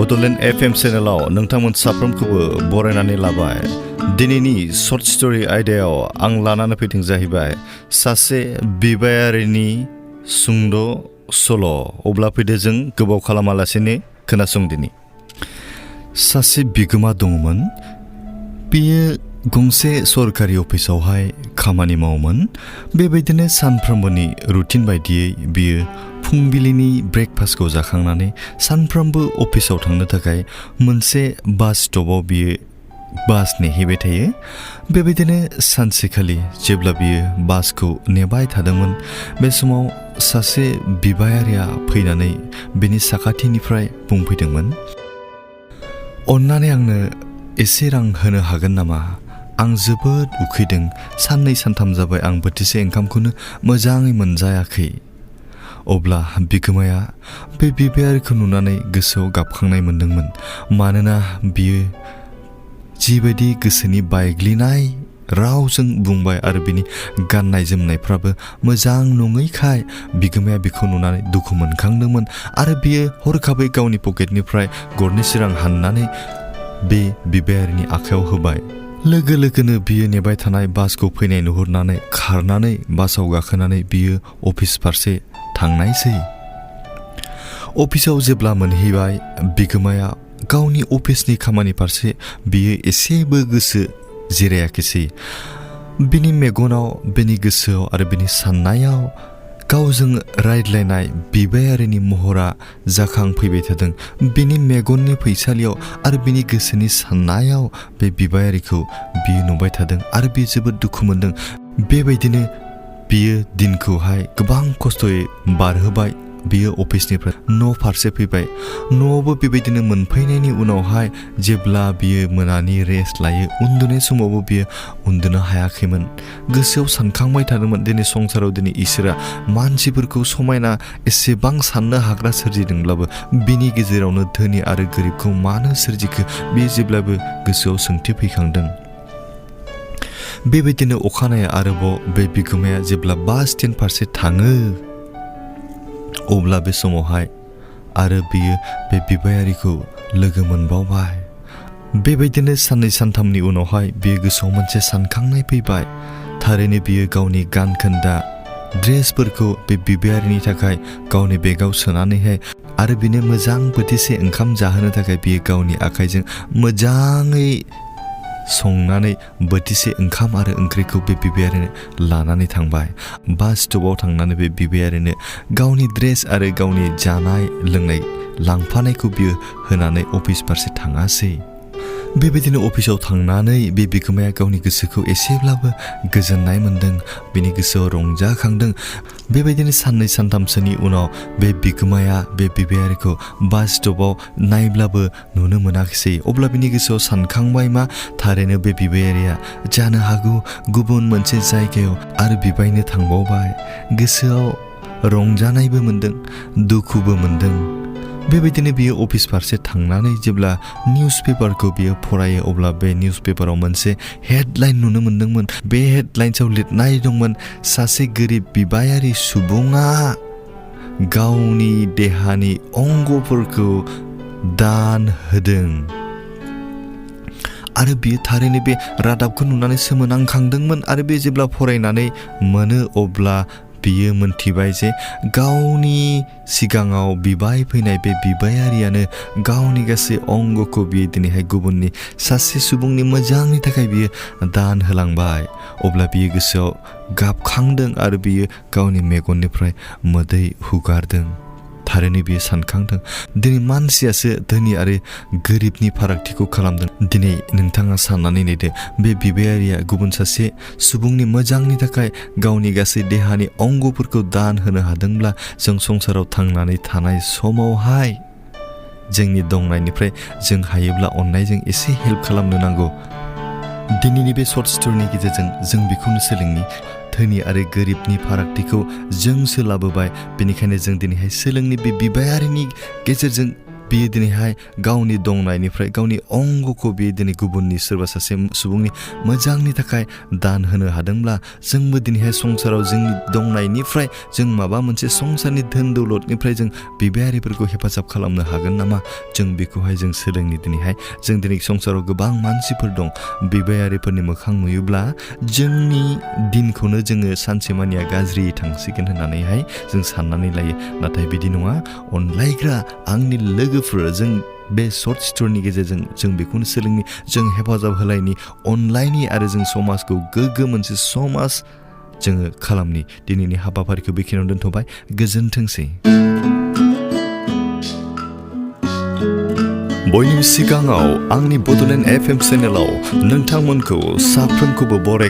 Bodoland FM चेनेलाव नोंथांमोन साफ्रोमखौबो बरायनानै लाबाय। दिनैनि शर्ट स्टोरी आयदायाव आं लानानै फैदों जाहैबाय सासे बिबायारिनि सुंद' सल'। अब्ला फैदो जों गोबाव खालामालासेनो खोनासंदिनि। सासे बिगोमा दंमोन। बियो गंसे सरकारि अफिसावहाय खामानि मावोमोन। बेबायदिनो सानफ्रोमबोनि रुटिन बायदियै बियो फुंबिलिनि ब्रेकफास्टखौ जाखांनानै सानफ्रोमबो अफिसाव थांनो थाखाय मोनसे बास स्टपाव बियो बास नेहैबाय थायो। बेबायदिनो सानसेखालि जेब्ला बियो बासखौ नेबाय थादोंमोन, बे समाव सासे बिबायारिया फैनानै बिनि साखाथिनिफ्राय बुंफैदोंमोन, अन्नानै आंनो एसे रां होनो हागोन नामा? आं जोबोद उखैदों। साननै सानथाम जाबाय आं बोथिसे ओंखामखौनो मोजाङै मोनजायाखै। अब्ला बिगोमाया बे बिबायारिखौ नुनानै गोसोआव गाबखांनाय मोनदोंमोन। मानोना बियो जिबायदि गोसोनि बायग्लिनाय रावजों बुंबाय आरो बिनि गाननाय जोमनायफ्राबो मोजां नङैखाय बिगोमाया बिखौ नुनानै दुखु मोनखांदोंमोन आरो बियो हरखाबै गावनि पकेटनिफ्राय गरनैसो रां हाननानै बे बिबायारिनि आखायाव होबाय। लोगो लोगोनो बियो नेबाय थानाय बासखौ फैनाय नुहुरनानै खारनानै बासाव गाखोनानै बियो अफिस फारसे थांनायसै। अफिसाव जेब्ला मोनहैबाय, बिगोमाया गावनि अफिसनि खामानि फारसे बियो एसेबो गोसो जिरायाखिसै। बिनि मेगनाव, बिनि गोसोआव आरो बिनि साननायाव गावजों रायज्लायनाय बिबायारिनि महरा जाखांफैबाय थादों। बिनि मेगननि फैसालियाव आरो बिनि गोसोनि साननायाव बे बिबायारिखौ बियो नुबाय थादों आरो बियो जोबोद दुखु मोनदों। बेबायदिनो बियो दिनखौहाय गोबां खस्थ'यै बारहोबाय। बियो अफिसनिफ्राय न' फारसे फैबाय। न'आवबो बेबायदिनो मोनफैनायनि उनावहाय जेब्ला बियो मोनानि रेस्ट लायो, उन्दुनाय समावबो बियो उन्दुनो हायाखैमोन। गोसोआव सानखांबाय थादोंमोन, दिनै संसाराव दिनै इसोरा मानसिफोरखौ समायना एसेबां साननो हाग्रा सोरजिदोंब्लाबो बिनि गेजेरावनो धोनि आरो गोरिबखौ मानो सोरजिखो? बे जेब्लाबो गोसोआव सोंथि फैखांदों। बेबायदिनो अखानायै आरोबाव बे बिगोमाया जेब्ला बास स्टेन्ड फारसे थाङो, अब्ला बे समावहाय आरो बियो बे बिबायारिखौ लोगो मोनबावबाय। बेबायदिनो साननै सानथामनि उनावहाय बियो गोसोआव मोनसे सानखांनाय फैबाय। थारैनो बियो गावनि गानखोन्दा ड्रेसफोरखौ बे बिबायारिनि थाखाय गावनि बेगाव सोनानैहाय आरो बिनो मोजां बोथिसे ओंखाम जाहोनो थाखाय बियो गावनि आखाइजों मोजाङै संनानै बोथिसे ओंखाम आरो ओंख्रिखौ बे बिबायारिनो लानानै थांबाय। बास स्टपाव थांनानै बे बिबायारिनो गावनि ड्रेस आरो गावनि जानाय लोंनाय लांफानायखौ बियो होनानै अफिस फारसे थाङासै। बेबायदिनो अफिसाव थांनानै बे बिगोमाया गावनि गोसोखौ एसेब्लाबो गोजोननाय मोनदों। बिनि गोसोआव रंजाखांदों। बेबायदिनो साननै सानथामसोनि उनाव बे बिगोमाया बे बिबायारिखौ बास स्टपाव नायब्लाबो नुनो मोनाखिसै। अब्ला बिनि गोसोआव सानखांबाय मा, थारैनो बे बिबायारिया जानो हागौ गुबुन मोनसे जायगायाव आरो बिबायनो थांबावबाय। गोसोआव रंजानायबो मोनदों, दुखुबो मोनदों। बेबायदिनो बियो अफिस फारसे थांनानै जेब्ला निउस पेपारखौ बियो फरायो, अब्ला बे निउस पेपाराव मोनसे हेडलाइन नुनो मोनदोंमोन। बे हेडलाइन्सआव लिरनाय दंमोन, सासे गोरिब बिबायारि सुबुङा गावनि देहानि अंगफोरखौ दान होदों। आरो बियो थारैनो बे रादाबखौ नुनानै सोमोनांखांदोंमोन आरो बे जेब्ला फरायनानै मोनो, अब्ला बियो मोनथिबाय जे गावनि सिगाङाव बिबाय फैनाय बे बिबायारियानो गावनि गासै अंगखौ बियो दिनैहाय गुबुननि सासे सुबुंनि मोजांनि थाखाय बियो दान होलांबाय। अब्ला बियो गोसोआव गाबखांदों आरो बियो गावनि मेगननिफ्राय मोदै हुगारदों। थारैनो बियो सानखांदों, दिनै मानसियासो धोनि आरो गोरिबनि फारागथिखौ खालामदों। दिनै नोंथाङा साननानै नायदो, बे बिबायारिया गुबुन सासे सुबुंनि मोजांनि थाखाय गावनि गासै देहानि अंगफोरखौ दान होनो हादोंब्ला जों संसाराव थांनानै थानाय समावहाय जोंनि दंनायनिफ्राय जों हायोब्ला अननायजों एसे हेल्प खालामनो नांगौ। दिनैनि बे शर्ट स्ट'रीनि गेजेरजों जों बेखौनो सोलोंनि, धोनि आरो गोरिबनि फारागथिखौ जोंसो लाबोबाय। बेनिखायनो जों दिनैहाय सोलोंनि बे बिबायारिनि गेजेरजों बियो दिनैहाय गावनि दंनायनिफ्राय गावनि अंगखौ बियो दिनै गुबुननि सोरबा सासे सुबुंनि मोजांनि थाखाय दान होनो हादोंब्ला जोंबो दिनैहाय संसाराव जोंनि दंनायनिफ्राय जों माबा मोनसे संसारनि धोन दौलतनिफ्राय जों बिबायारिफोरखौ हेफाजाब खालामनो हागोन नामा जों बेखौहाय जों सोलोंनि दिनैहाय जों दिनै संसाराव गोबां मानसिफोर दं बिबायारिफोरनि मोखां नुयोब्ला जोंनि दिनखौनो जोङो सानसेमानिया गाज्रि थांसिगोन होननानैहाय जों साननानै लायो नाथाय बिदि नङा अनलायग्रा आंनि लोगोफोर जों बे सर्ट स्टोरीनि गेजेरजों जों बेखौनो सोलोंनि जों हेफाजाब होलायनि अनलायनि आरो जों समाजखौ गोग्गो मोनसे समाज जोङो खालामनि दिनैनि हाबाफारिखौ बेखिनियाव दोनथ'बाय गोजोनथोंसै बयनिबो सिगाङाव आंनि बड'लेण्ड FM चेनेलाव नोंथांमोनखौ साफ्रोमखौबो बराय